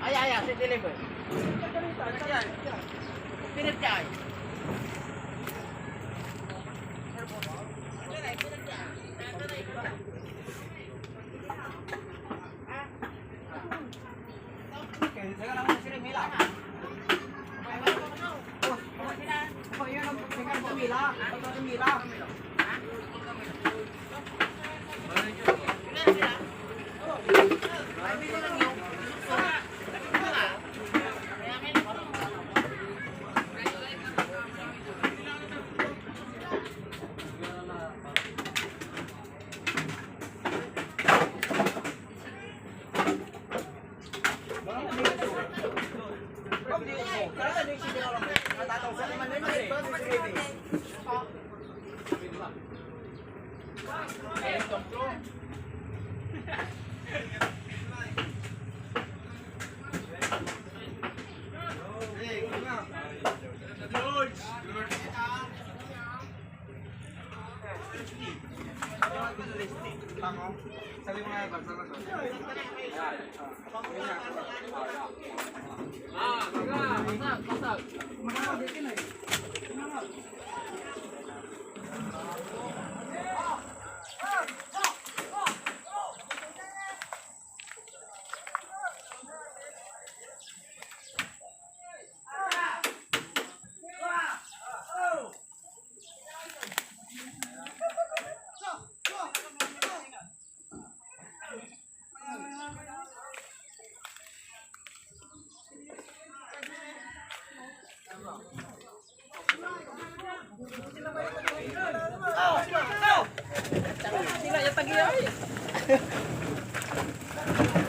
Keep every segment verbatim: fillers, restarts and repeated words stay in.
Ay, ay, ay, si deliver. Pinagkay.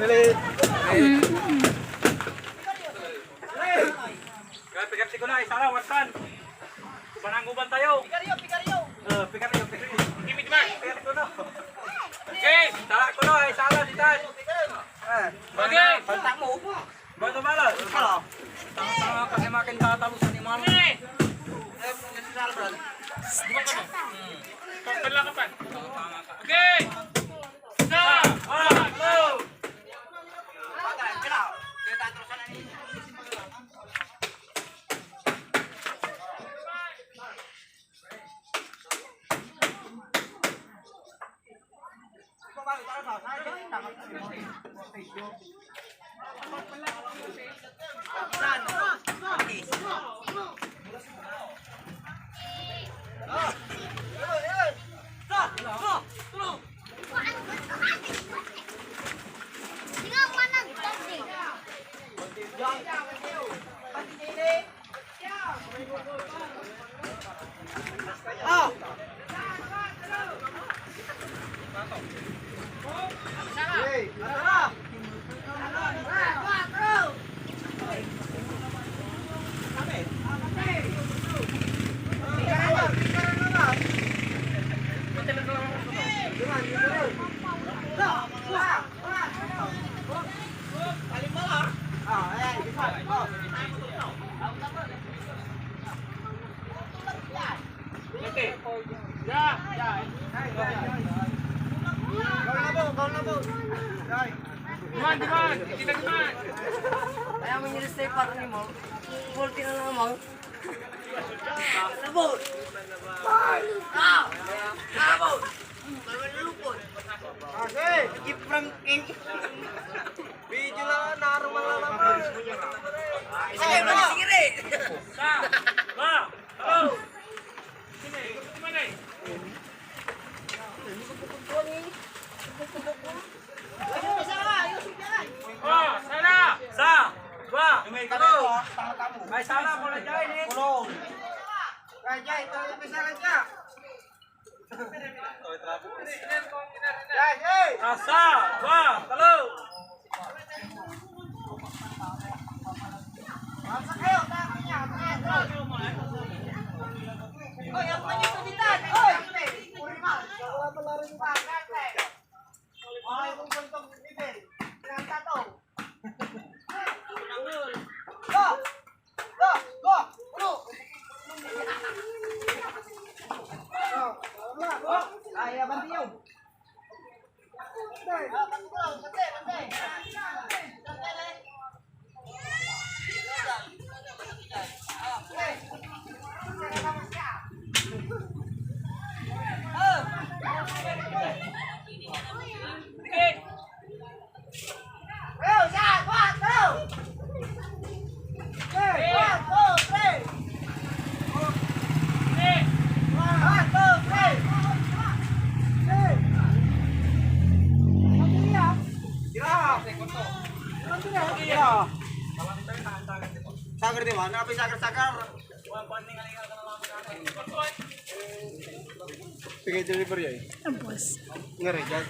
Dali. Kaya pikarti ko na, isa lang, wartan. Pananguban tayo. Pikaryo, pikaryo. Eh, pikaryo, pikaryo. Kimid man. Pikaryo ko na. Okay, tara ko na, isa lang, ditan. Ah, okay. Balta mo. Balta mo, balta. Tama, tama, kasi makin tatalo sa animal. Okay. Di ba ka, no? Hmm. Pagpala ka pa. Tama, tama ka. Okay. Isa, dua, tlo. Diman, diman! Kita diman! Kaya mo yung stay para ni mo. Multi na lang mo. Sabot! Ah! Sabot! Malulupot! Sige! Iprangking! Video lang, naruman lang naman. Sige, sige, sige! Sa! Ba! Hello! Sige, ikot mo na eh. Oh, sana! Sa! Ba! May sala, wala dyan eh. Kulong. Kaya dyan, ito yung may sala dyan. Guys, hey! Asa! Wa! Talo! Asa kayo? Asa kayo? Hoy, ang panyo sa ditan! Hoy! Ay, kung ganito, Miguel. Pinantato. Go! Go! Go! Ulo! Go! Go! Ay, abanti yun. Ah, bati ko, bati, bati. Sagar, di ba? Ano pa yung sagar-sagar? Sige, delivery ay. Tapos, ngayon,